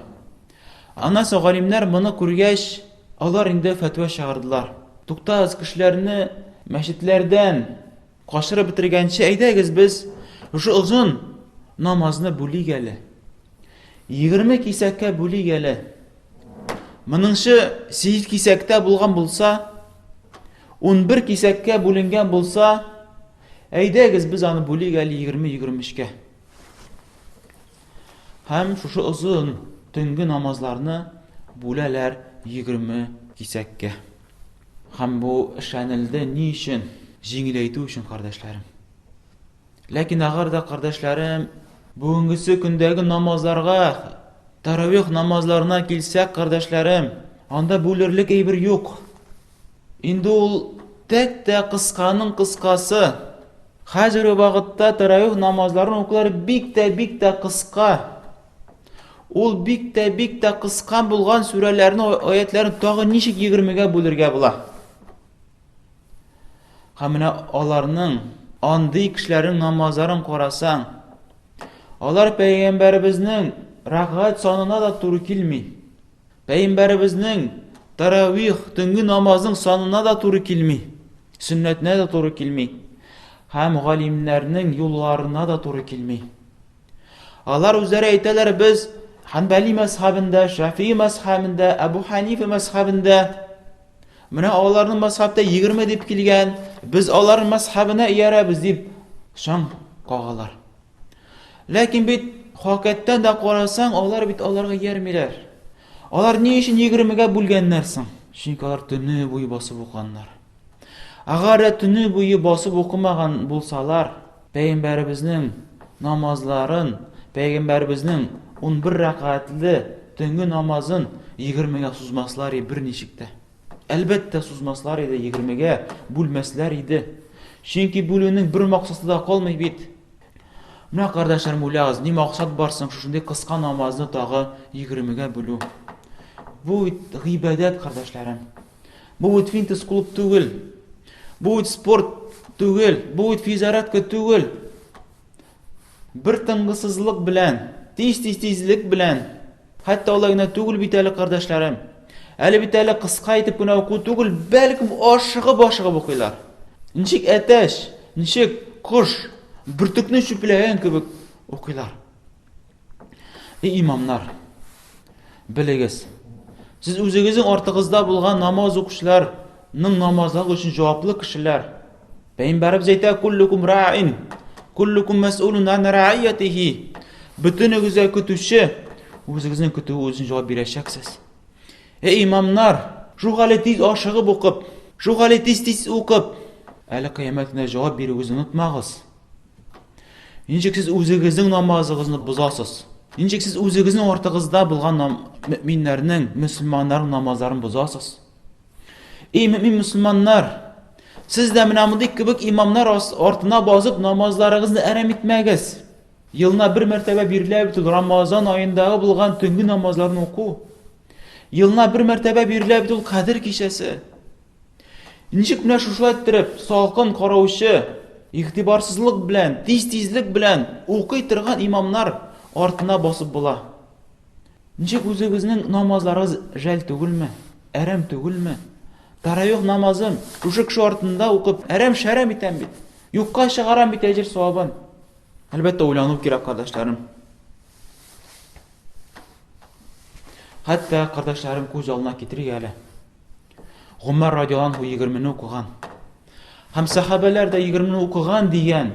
Аннан соң галимнәр моны күргәч, алар инде фәтва чыгардылар. Туктагыз, кешеләрне мәчетләрдән качырып бетергәнче, әйдәгез без шушы озын намазны бүлик әле. 20 кисәккә бүлик әле. Моныңчы 8 кисәктә булган булса, 11 кисәккә бүленгән булса, әйдәгез без аны бүлик әле 20-23-кә. Һәм шушы озын төнге намазларны бүләләр 20 кисәккә. Һәм бу эшләнелде ни өчен? Җиңеләйтү өчен, кардәшләрем. Ләкин әгәр дә, кардәшләрем, бүгенгесе көндәге намазларга, таравих намазларына килсәк, кардәшләрем, анда бүлерлек әйбер юк. Инде ул тәк тә кысканың кыскасы. Хәзерге вакытта таравих намазларын укулар бик тә бик тә кыска. Ул бик тә бик тә кыска булган сүрәләрне, аятләрне тагы ничек егермегә бүлергә була? Һәм менә аларның андый кешеләрнең намазларын карасаң, алар пәйгамбәребезнең рәкәгать санына да туры килми. Пәйгамбәребезнең таравих, төнге намазның санына да туры килми, сөннәтенә дә туры килми һәм галимнәрнең юлларына да туры килми. Алар үзләре әйтәләр, без Ханбали мәзхәбендә, Шафии мәзхәбендә, Әбу Ханифа мәзхәбендә менә аларның мәзхәбтә 20 дип килгән, без аларның мәзхәбенә иярәбез дип шаң кагалар. Ләкин бит хакыйкатьтән дә карасаң, алар бит аларга иярмиләр. Алар ни өчен 20-гә бүлгәннәр соң? Чөнки алар төне буе басып укыганнар. Әгәр дә төне буе басып укымаган булсалар, пәйгамбәребезнең намазларын, пәйгамбәребезнең 11 рәкәгатьле төнге намазын 20-гә сузмаслар иде берничек тә. Әлбәттә, сузмаслар иде, 20-гә бүлмәсләр иде. Чөнки бүлүнең бер максаты да калмый бит. Менә, кардәшләрем, уйлагыз, ни максат бар соң шушындый кыска намазны тагы 20-гә бүлү? Бу бит гыйбадәт, кардәшләрем. Бу бит фитнес клуб түгел. Бу бит спорт түгел. Бу бит физзарядка түгел. Бер тынгысызлык белән, тиз-тиз тизлек белән. Хәтта алай гына түгел бит әле, кардәшләрем. Әле бит әле кыска итеп кенә уку түгел, бәлкем ашыгып-ашыгып укыйлар. Ничек әтәч, ничек кош бөртекне чүпләгән кебек укыйлар. Эй имамнар, белегез, сез үзегезнең артыгызда булган намаз укучыларның намазлары өчен җаваплы кешеләр. Пәйгамбәребез әйтә, куллукум раин, куллукум мәс'улун ан раиятихи. Бөтенегез дә көтүче, үзегезнең көтүе өчен җавап бирәчәксез. Эй имамнар, шул хәле тиз ашыгып укып, шул хәле тиз-тиз укып, әле кыямәт көнендә җавап бирүегезне онытмагыз. Ничек сез үзегезнең намазыгызны бозасыз? Ничек сез үзегезнең артыгызда булган мөминнәрнең, мөселманнарның намазларын бозасыз? Эй, мөмин мөселманнар, сез дә менә мондый кебек имамнар артына басып намазларыгызны әрәм итмәгез. Елына бер мәртәбә бирелә бит ул Рамазан аендагы булган төнге намазларны уку. Елына бер мәртәбә бирелә бит ул Кадер кичәсе. Ничек менә шушылай иттереп салкын караучы, игътибарсызлык белән, тиз-тизлек белән укый торган имамнар артына басып була? Ничек үзегезнең намазларыгыз жәл түгелме? Әрәм түгелме? Таравих намазын шушы кеше артында укып, әрәм-шәрәм итәм бит. Юкка чыгарам бит әҗер савабын. Әлбәттә, уйлану кирәк, кардәшләрем. Хәтта, кардәшләрем, күз алдына китерик әле. Гомәр радиаллаһу анһу 20-не укыган. Һәм сәхабәләр дә 20-не укыган дигән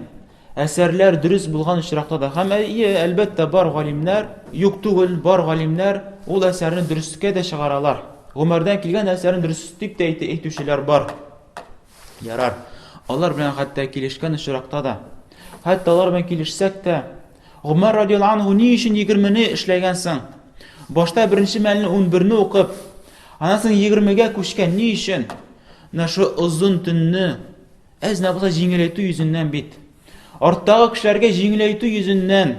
әсәрләр дөрес булган очракта да һәм әйе, әлбәттә, бар галимнәр, юк түгел, бар галимнәр ул әсәрне дөрескә дә чыгаралар. Гомәрдән килгән әсәрне дөрес дип тә әйтүчеләр бар. Ярар. Алар белән хәтта килешкән очракта да, хәтта алар белән килешсәк тә, Гомәр радиаллаһу анһу ни өчен 20-не эшләгән соң? Башта беренче мәлне 11-не укып, аннан соң 20-гә күчкән ни өчен? Менә шу озын төнне әз генә булса җиңеләйтү йөзеннән бит. Арттагы кешеләргә җиңеләйтү йөзеннән.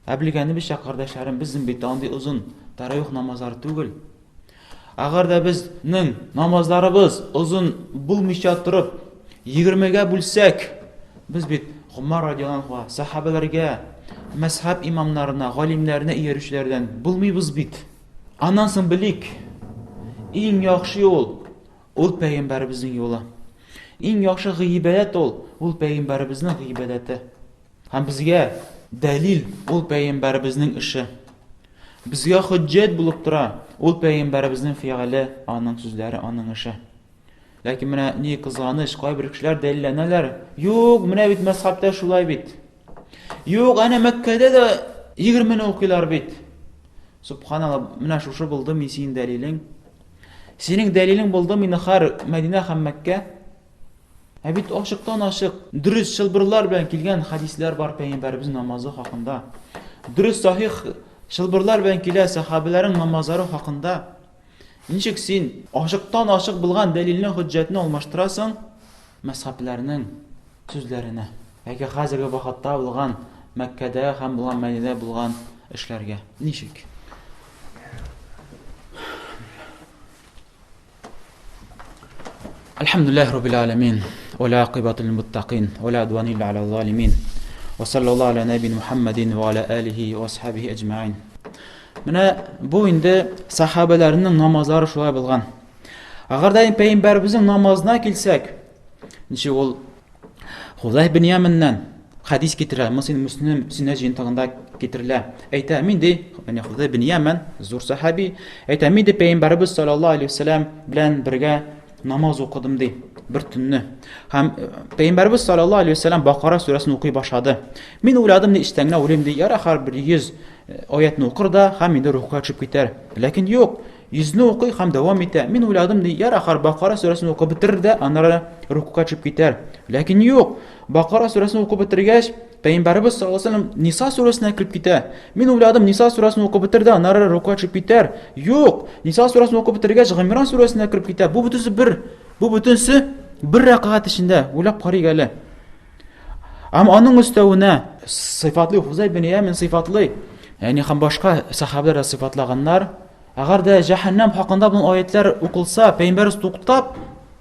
Ә белгәнебезчә, кардәшләрем, безнең бит андый озын таравих намазлары түгел. Әгәр дә безнең намазларыбыз озын булмыйча торып, 20-гә бүлсәк, без бит Гомар радиаллаһу анһу, сахабәләргә, мәзһәб имамнарына, галимнәренә иярүчеләрдән булмыйбыз бит. Аннан соң белик, иң яхшы юл ул пәйгамбәребезнең юлы. Иң яхшы гыйбадәт ул, ул пәйгамбәребезнең гыйбадәте. Һәм безгә дәлил ул пәйгамбәребезнең эше. Безгә хөҗҗәт булып тора ул пәйгамбәребезнең фигыле, аның сүзләре, аның эше. Ләкин менә ни кызганыч, кайбер кешеләр дәлилләнәләр. Юк, менә бит мәзхәбтә шулай бит. Юк, әнә Мәккәдә дә 20-не укыйлар бит. Субханалла, менә шушы булды мин синең дәлилең. Синең дәлилең булды мин хәр Мәдинә һәм Мәккә. Ә бит ачыктан-ачык дөрес чылбырлар белән килгән хәдисләр бар пәйгамбәребез намазы хакында. Дөрес сахих чылбырлар белән килә сахабәләрнең намазлары хакында. Ничек син ачыктан-ачык булган дәлилне, хөҗҗәтне алмаштырасың мәзхәбләрнең сүзләренә? Яки хәзерге вакытта булган Мәккәдә һәм булган Мәдинәдә булган эшләргә. Ничек? الحمد لله رب العالمين ولا عقبة للمتقين ولا عدوان إلا على الظالمين وصلى الله على نبينا محمد وعلى آله وأصحابه أجمعين Менә бу инде сахабәләрнең намазлары шулай булган. Әгәр дә пәйгамбәребезнең намазына килсәк, ничек ул Хузай бин Яманнан хәдис китерә, Муслим Муслим сөннәт җыентыгында китерелә. Әйтә, мин ди, ягъни Хузай бин Яман, зур сахаби, әйтә, мин ди пәйгамбәребез саллаллаһу алейһи вәсәләм белән бергә намаз укыдым ди, бер төнне. Һәм э, пәйгамбәребез саллаллаһу алейһи вәсәләм Бакара сүрәсен укый башлады. Мин уйладым, ди, эчтән генә уйлыйм ди, яра һәр бер 100 э, аятны укыр да һәм инде рухка төшеп китәр. Ләкин юк, Йөзне укый һәм дәвам итә. Мин уйладым, ди, яр ахыр Бакара сүрәсен укып бетерер дә, аннары рукуга төшеп китәр. Ләкин юк. Бакара сүрәсен укып бетергәч, Пәйгамбәребез саллаллаһу алейһи вәсәлләм Ниса сүрәсенә кереп китә. Мин уйладым, Ниса сүрәсен укып бетер дә, аннары рукуга төшеп китәр. Юк. Ниса сүрәсен укып бетергәч, Гыймран сүрәсенә кереп китә. Бу бөтенесе бер, бу бөтенесе бер рәкәгать эчендә. Уйлап карыйк әле. Һәм аның өстәвенә сыйфатлый Хузай бин Ямин сыйфатлый. Ягъни һәм башка сахабәләр дә сыйфатлаганнар. Әгәр дә җәһәннәм хакында бу аятлар укылса, пәйгамбәрбез туктап,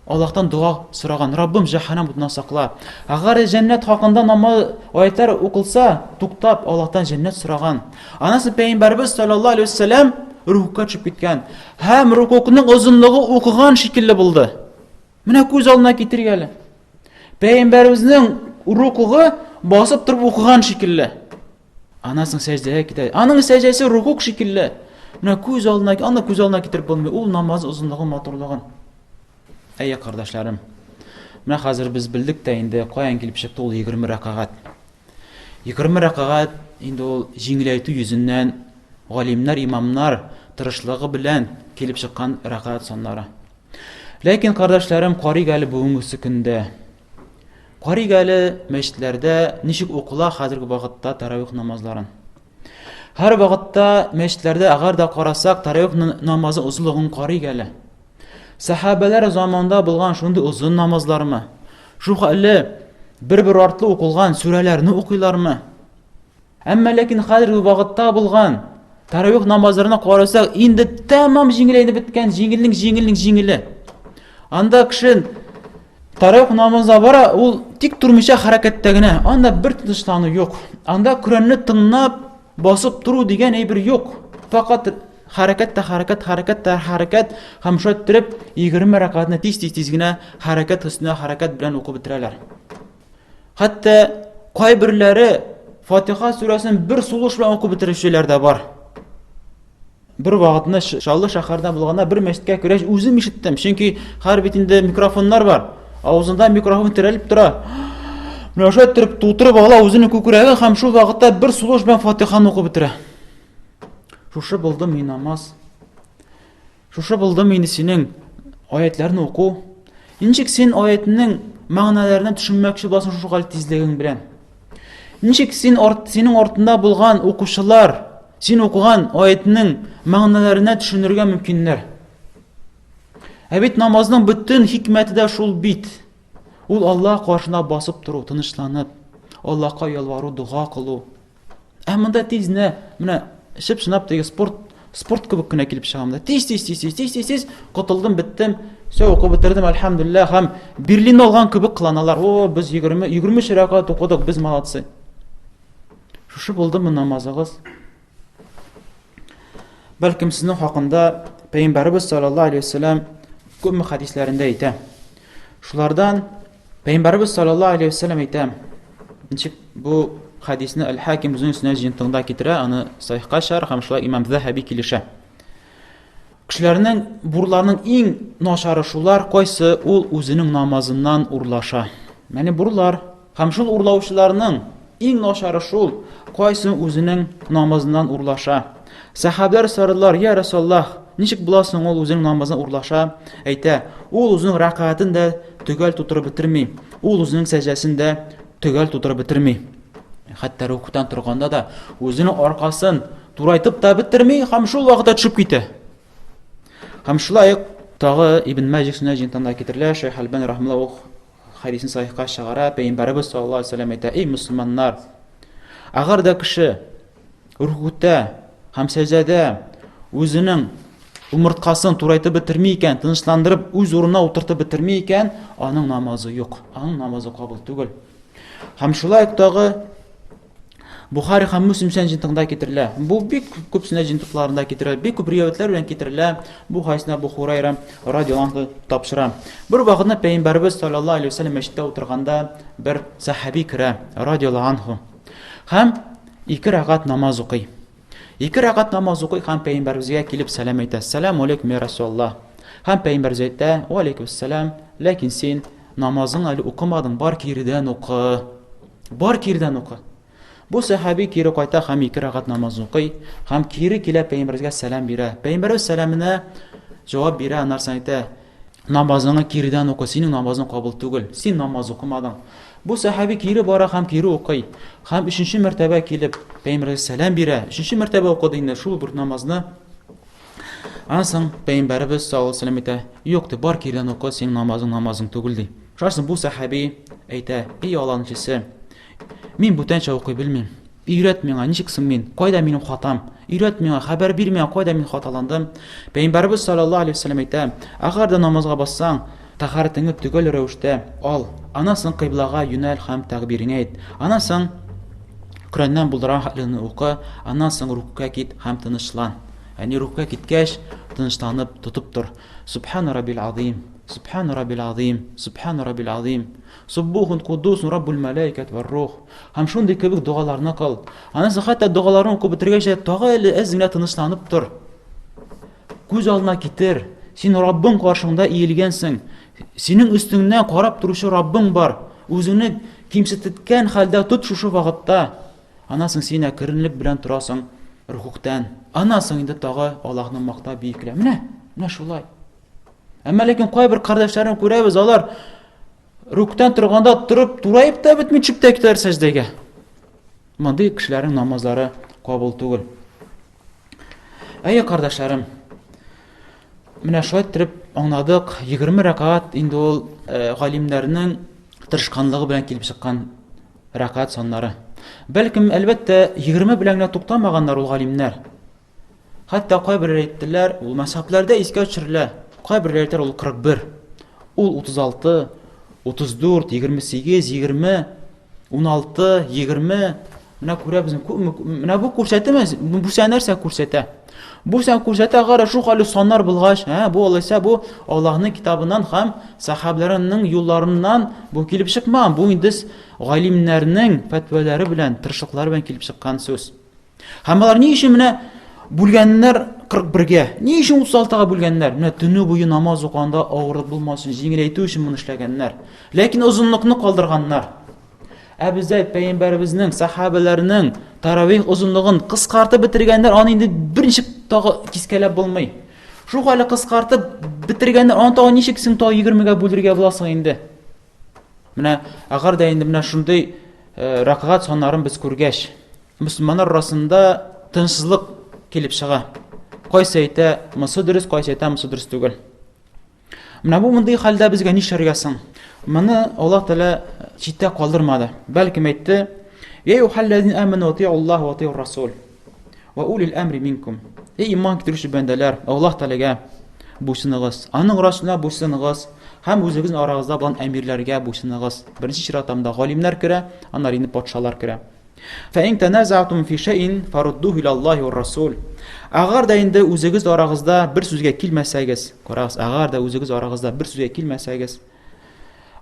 Аллаһтан дога сораган, Раббым, җәһәннәм утыннан сакла. Әгәр дә җәннәт хакында намаз аятлар укылса, туктап, Аллаһтан җәннәт сораган. Аннан соң пәйгамбәрбез саллаллаһу алейһи вәсәлләм рукугка төшеп киткән. Һәм рукугның озынлыгы укыган шикелле булды. Менә күз алдына китерик әле. Пәйгамбәребезнең рукугы басып торып укыган шикелле. Аннан соң сәҗдәгә китә. Аның сәҗдәсе рукуг шикелле. Менә күз алдына, аны күз алдына китереп булмый. Ул намаз озынлыгын, матурлыгын. Әйе, кардәшләрем. Менә хәзер без белдек тә инде каян килеп чыкты ул 20 рәкәгать. 20 рәкәгать инде ул җиңеләйтү йөзеннән галимнәр, имамнар тырышлыгы белән килеп чыккан рәкәгать саннары. Ләкин, кардәшләрем, карыйк әле бүгенгесе көндә. Карыйк әле мәчетләрдә ничек укыла хәзерге вакытта таравих намазларын. Һәр вакытта мәчетләрдә әгәр дә карасак, таравих намазы озынлыгын карыйк әле. Сәхабәләр заманында булган шундый озын намазлармы? Шул хәлле бер-бер артлы укылган сүрәләрне укыйлармы? Әмма ләкин хәзерге вакытта булган таравих намазларына карасак, инде тәмам җиңеләйде беткән, җиңелнең җиңелнең җиңеле. Анда кеше таравих намазына бара, ул тик тормыйча хәрәкәттә генә. Анда бер тынычлану юк. Анда Коръәнне тыңлап басып тору дигән әйбер юк. Фақат хәрәкәт тә хәрәкәт, хәрәкәт тә хәрәкәт һәм шулай иттереп 20 рәкәгатьне тиз-тиз-тиз генә хәрәкәт өстенә хәрәкәт белән укып бетерәләр. Хәтта кайберләре Фатиха сүрәсен бер сулыш белән укып бетерүчеләр дә бар. Бер вакытны Чаллы шәһәрендә булганда бер мәчеткә кергәч үзем ишеттем. Чөнки хәзер бит инде микрофоннар бар. Авызында микрофон терәлеп тора. Менә шулай иттереп тутырып ала үзенең күкрәге һәм шул вакытта бер сулыш белән Фатиханы укып бетерә. Шушы булды мин намаз. Шушы булдымы инде синең аятларны уку? Ничек син аятның мәгънәләренә төшенмәкче буласың шушы хәл тизлегең белән? Ничек син арт, синең артында булган укучылар син укыган аятның мәгънәләренә төшенергә мөмкиннәр? Ә бит намазның бөтен хикмәте дә шул бит. Ул Аллаһ каршына басып тору, тынычланып, Аллаһка ялвару, дога кылу. Ә монда тиз менә, менә чып-чынлап теге спорт, спорт кебек кенә килеп чыга монда. Тиз, тиз, тиз, тиз, тиз, тиз, тиз, котылдым, беттем. Все, укып бетердем, альхамдулилла, һәм Берлин алган кебек кыланалар. О, без 20, 23 рәкәгать укыдык, без молодцы. Шушы булдымы намазыгыз? Бәлкем сезнең хакында Пәйгамбәребез саллаллаһу алейһи вәсәлләм күпме хәдисләрендә әйтә. Шулардан Пәйгамбәребез саллаллаһу алейһи вәсәлләм әйтә. Ничек бу хәдисне Әл-Хаким үзенең сөннәт җыентыгында китерә, аны сахихка чыгара һәм шулай имам Заһаби килешә. Кешеләрнең бурларның иң начары шулар, кайсы ул үзенең намазыннан урлаша. Мәне бурлар һәм шул урлаучыларның иң начары шул, кайсы үзенең намазыннан урлаша. Сәхабәләр сорадылар, я Расуллаһ, ничек була соң ул үзенең намазын урлаша? Әйтә, ул үзенең рәкәгатен дә төгәл тутырып бетерми, ул үзенең сәҗдәсен дә төгәл тутырып бетерми. Хәтта рукудан торганда да үзенең аркасын турайтып та бетерми һәм шул вакытта төшеп китә. Һәм шулай ук тагы Ибн Мәҗих сөннәт җыентыгында китерелә, Шәйх Әлбани рахмаллаһу ул хәдисен сахихка чыгара, Пәйгамбәребез саллаллаһу алейһи вәсәлләм әйтә: "Эй мөселманнар, әгәр дә кеше рукута һәм сәҗдәдә үзенең умырткасын турайтып бетерми икән, тынычландырып үз урынына утыртып бетерми икән, аның намазы юк, аның намазы кабул түгел." Һәм шулай ук тагы Бухари һәм Муслим сөннәт җыентыгында китерелә. Бу бик күп сөннәт җыентыкларында китерелә, бик күп риваятьләр белән китерелә. Бу хәдисне Абу Хурайра радиаллаһу анһу тапшыра. Бер вакытны Пәйгамбәребез саллаллаһу алейһи вәсәлләм мәчеттә утырганда бер сәхаби керә, радиаллаһу анһу. Һәм ике рәкать намаз укый. Ике рәкать намаз укый һәм Пәйгамбәребезгә килеп сәлам әйтә. Сәлам алейкум, я Расулаллаһ. Һәм Пәйгамбәребез әйтә, Ва алейкум сәлам, ләкин син намазың әле укымадың, бар киредән укы. Бар киредән укы. Бу сәхаби кире кайта һәм ике рәкать намаз укый һәм кире килә Пәйгамбәребезгә сәлам бирә. Пәйгамбәребез сәламенә җавап бирә, аннан соң әйтә, намазыңны киредән укы, синең намазың кабул түгел, син намаз укымадың. Бу сәхаби кире бара һәм кире укый. Һәм өченче мәртәбә килеп, Пәйгамбәргә сәлам бирә. Өченче мәртәбә укыды инде шул бер намазны. Аннан соң Пәйгамбәребез саллаллаһу алейһи вәсәлләм әйтә, юк ди, бар киредән укы, синең намазың намазың түгел ди. Шуннан соң бу сәхаби әйтә, эй Аллаһның илчесе, мин бүтәнчә укый белмим. Өйрәт миңа, ничек соң мин? Кайда минем хатам? Өйрәт миңа, хәбәр бир миңа, кайда мин хаталандым? Пәйгамбәребез саллаллаһу алейһи вәсәлләм әйтә, әгәр дә намазга бассаң, тәһарәтеңне төгәл рәвештә ал. Аннан соң кыйблага юнәл һәм тәкбиреңне әйт. Аннан соң Коръәннән булдырган хәлеңне укы, аннан соң рукугка кит һәм тынычлан. Ягъни рукугка киткәч, тынычланып тотып тор. Субхана раббил азим, субхана раббил азим, субхана раббил азим. Суббухун куддусун раббул мәләикәт вар рух. Һәм шундый кебек догаларны кыл. Аннан соң хәтта догаларны укып бетергәч тә тагы әле әз генә тынычланып тор. Күз алдына китер. Син Раббың каршыңда иелгәнсең. Синең өстеңнән карап торучы Раббың бар. Үзеңне кимсететкән хәлдә тот шушы вакытта. Аннан соң син әкренлек белән торасың рукуктан. Аннан соң инде тагы Аллаһны макта биеклә. Менә, менә шулай. Әмма ләкин кайбер кардәшләрне күрәбез, алар рукуктан торганда торып, тураеп та бетми төшеп тә китәләр сәҗдәгә. Мондый кешеләрнең намазлары кабул түгел. Әйе, кардәшләрем. Менә шулай иттереп аңладык, 20 рәкәгать инде ул э, галимнәрнең тырышканлыгы белән килеп чыккан рәкәгать саннары. Бәлкем, әлбәттә, 20 белән генә туктамаганнар ул галимнәр. Хәтта кайберләре әйттеләр, ул мәзһәбләрдә искә төшерелә. Кайберләре әйтәләр, ул 41, ул 36, 34, 28, 20, 16, 20. Менә күрәбез, менә бу күрсәтәме? Бу сән нәрсә күрсәтә? Бу сән күрсәтә, гара шул хәле саннар булгач, ә, бу алайса бу Аллаһның китабыннан һәм сахабларының юлларыннан бу килеп чыкмаган. Бу инде галимнәрнең фәтвәләре белән, тырышлыклары белән килеп чыккан сүз. Һәм алар ни өчен менә бүлгәннәр 41-гә? Ни өчен 36-га бүлгәннәр? Менә төне буе намаз укыганда авырлык булмасын, җиңеләйтү өчен моны эшләгәннәр. Ләкин озынлыкны калдырганнар. Ә бездә пәйгамбәребезнең, сахабәләрнең таравих озынлыгын кыскартып бетергәннәр, аны инде берничек тагы кискәләп булмый. Шул хәле кыскартып бетергәннәр, аны тагы ничек син тагы 20-гә бүлергә буласың инде? Менә әгәр дә инде менә шундый э, рәкәгать саннарын без күргәч, мөселманнар арасында тынычсызлык килеп чыга. Кайсы әйтә, монысы дөрес, кайсы әйтә, монысы дөрес түгел. Менә бу мондый хәлдә безгә нишләргә соң? Моны Аллаһ Тәгалә читтә калдырмады. Бәлкем әйтте: "Я юхаллазина аману атиуллаһ ва атиур расул ва улил әмри минкум". Эй иман китерүче бәндәләр, Аллаһ Тәгаләгә буйсыныгыз, аның расуленә буйсыныгыз һәм үзегезнең арагызда булган әмирләргә буйсыныгыз. Беренче чиратта монда галимнәр керә, аннары инде патшалар керә. Фәин тәнәзәгътум фи шәйин фаруддуху илаллаһи вар расул. Әгәр дә инде үзегез арагызда бер сүзгә килмәсәгез, карагыз, әгәр дә үзегез арагызда бер сүзгә килмәсәгез,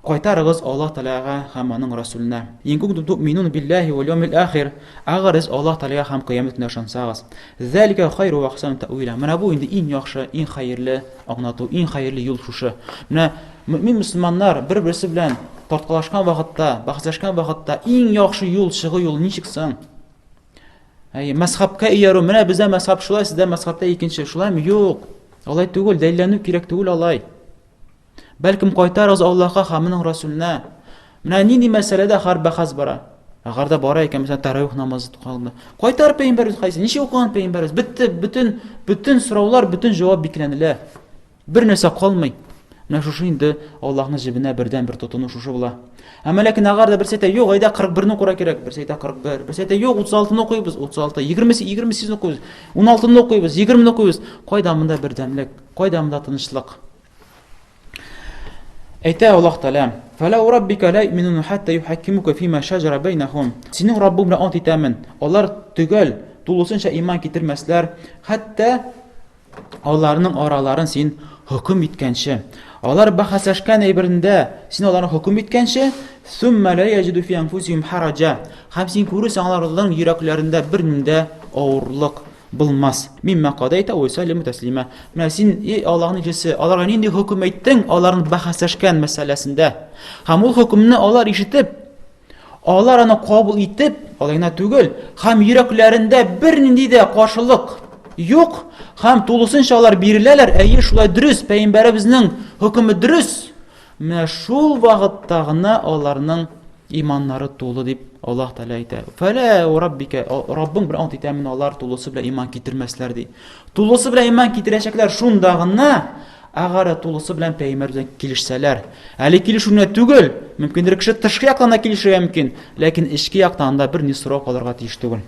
кайтарыгыз Аллаһ Тәгаләгә һәм аның Расуленә. Ин кунтум туъминун биллаһи вал яумил ахир. Әгәр сез Аллаһ Тәгаләгә һәм кыямәт көненә ышансагыз. Залика хайру ва ахсану тәуила. Менә бу инде иң яхшы, иң хәерле аңлату, иң хәерле юл шушы. Менә Мөэмин мөселманнар бер-берсе белән тарткалашкан вакытта, бәхәсләшкән вакытта иң яхшы юл, чыгу юлы ничек соң? Әйе, мәзхәбкә иярү, менә бездә мәзхәб шулай, сездә мәзхәбтә икенче, шулаймы? Юк. Алай түгел, дәлилләнү кирәк түгел алай. Бәлкем кайтарыгыз Аллаһка һәм аның Расуленә. Менә нинди мәсьәләдә хәр бәхәс бара? Әгәр дә бара икән, мәсәлән, таравих намазы укыганда. Кайтар пәйгамбәребез хәдисе, ничек укыган пәйгамбәребез? Бетте, бөтен бөтен сораулар, бөтен җавап бикләнелә. Бер нәрсә калмый. Менә шушы инде Аллаһның җебенә бердән-бер тотыну шушы була. Әмма ләкин әгәр дә берсе әйтә, юк, әйдә 41-не укырга кирәк, берсе әйтә 41, берсе әйтә, юк, 36-ны укыйбыз, 36, 20 28-не укыйбыз, 16-ны укыйбыз, 20-не укыйбыз. Кайда монда бердәмлек? Кайда монда тынычлык? Әйтә Аллаһ Тәгалә: "Фәлә раббика ла юминун хатта юхаккимука фима шаҗара бәйнәһум." Синең Раббың белән ант итәмен, алар төгәл, тулысынча иман китермәсләр, хәтта аларның араларын син хөкем иткәнче, алар бәхәсләшкән әйберендә син аларны хөкем иткәнче, сумма ла яҗиду фи анфусихим хараҗа, һәм син күрерсең аларның йөрәкләрендә бернинди авырлык булмас. Мимма кадайта ва юсаллиму таслима. Менә син, эй Аллаһның илчесе, аларга нинди хөкем әйттең аларның бәхәсләшкән мәсьәләсендә? Һәм ул хөкемне алар ишетеп, Алар аны кабул итеп, алай гына түгел, һәм йөрәкләрендә бернинди дә каршылык юк, һәм тулысынча алар биреләләр, әйе, шулай дөрес, пәйгамбәребезнең хөкеме дөрес. Менә шул вакытта гына аларның иманнары тулы дип Аллаһ Тәгалә әйтә. Фәлә раббика, Раббың белән ант итәмен, алар тулысы белән иман китермәсләр ди. Тулысы белән иман китерәчәкләр шунда гына, Әгәр дә тулысы белән пәйгамбәр белән килешсәләр. Әле килешү генә түгел, мөмкиндер кеше тышкы яктан да килешергә мөмкин, ләкин эчке яктан анда берни сорау калырга тиеш түгел.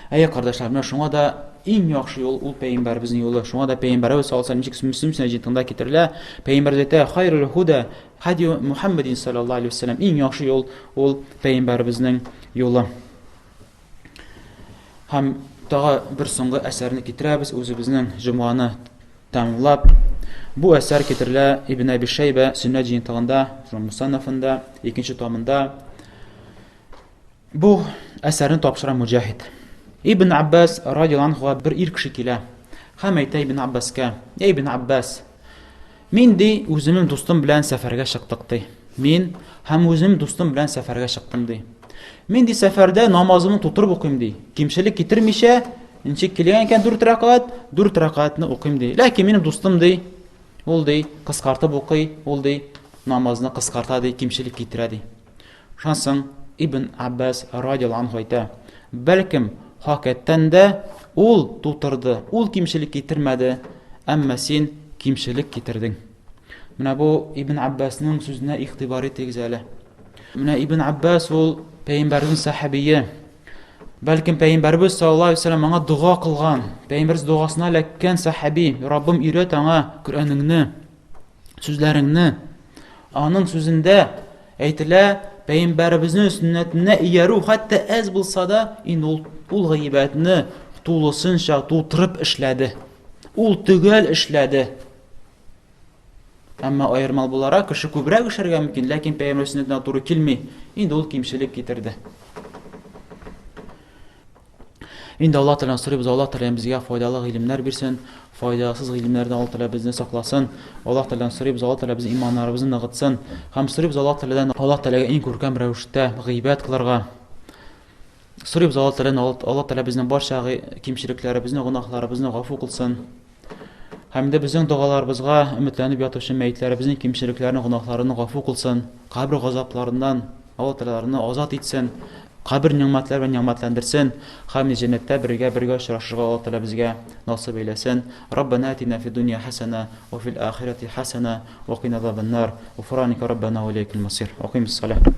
Әйе, кардәшләр, менә шуңа да иң яхшы юл ул пәйгамбәребезнең юлы. Шуңа да пәйгамбәребез саллаллаһу алейһи ничек Мөслим сөннәт җыентыгында китерелә, пәйгамбәребез әйтә, хайрул худа хади Мухаммадин саллаллаһу алейһи вәсәлләм. Иң яхшы юл ул пәйгамбәребезнең юлы. Һәм тагы бер соңгы әсәрне китерәбез, үзебезнең җомганы тәмамлап. Бу әсәр китерелә Ибн Әби Шәйбә Сөннәт җыентыгында, Мусаннафында, икенче томында. Бу әсәрне тапшыра Муҗаһид. Ибн Аббас радиаллаһу анһуга бер ир кеше килә һәм әйтә Ибн Аббаска: "Эй Ибн Аббас, Мин, ди, үземнең дустым белән сәфәргә чыктык, ди. Мин һәм үземнең дустым белән сәфәргә чыктым, ди. Мин, ди, сәфәрдә намазымны тутырып укыйм, ди. Кимчелек китермичә, ничек килгән икән дүрт рәкәгать, дүрт рәкәгатьне укыйм, ди. Ләкин минем дустым, ди, ул, ди, кыскартып укый, ул, ди, намазны кыскарта, ди, кимчелек китерә, ди. Шуннан соң Ибн Аббас радиаллаһу анһу әйтә, бәлкем, хакыйкатьтән дә ул тутырды, ул кимчелек китермәде, әмма син кимчелек китердең. Менә бу Ибн Аббасның сүзенә игътибар итегез әле. Менә Ибн Аббас ул пәйгамбәрнең сәхабие. Бәлкем пәйгамбәрбез саллаллаһу алейһи вәсәлләм аңа дога кылган, пәйгамбәрбез догасына эләккән сәхаби, Раббым өйрәт аңа Коръәнеңне, сүзләреңне. Аның сүзендә әйтелә, пәйгамбәребезнең сөннәтенә иярү хәтта әз булса да, инде ул ул гыйбадәтне тулысынча тутырып эшләде. Ул төгәл эшләде. Әмма аермал буларак кеше күбрәк эшләргә мөмкин, ләкин пәйгамбәр сөннәтенә туры килми. Инде ул кимчелек китерде. Инде Аллаһ Тәгаләдән сорыйбыз, Аллаһ Тәгалә безгә файдалы гыйлемнәр бирсен, файдасыз гыйлемнәрдән Аллаһ Тәгалә безне сакласын. Аллаһ Тәгаләдән сорыйбыз, Аллаһ Тәгалә безнең иманнарыбызны ныгытсын. Һәм сорыйбыз Аллаһ Тәгаләдән, Аллаһ Тәгаләгә иң күркәм рәвештә гыйбадәт кылырга. Сорыйбыз Аллаһ Тәгаләдән, Аллаһ Тәгалә безнең барча кимчелекләребезне, гөнаһларыбызны гафу кылсын. Һәм дә безнең догаларыбызга өметләнеп ятучы мәетләребезнең кимчелекләрен, гөнаһларын гафу кылсын, кабер газапларыннан Аллаһ Тәгалә азат итсен, кабер нигъмәтләре белән нигъмәтләндерсен һәм җәннәттә бергә бергә очрашырга Аллаһ Тәгалә безгә насыйп әйләсен. Раббана атина фид дөнья хәсәнә ва фил ахирати хәсәнә ва кина азабаннар. Гуфраника раббана ва иләйкәл масир. Акыймис салах.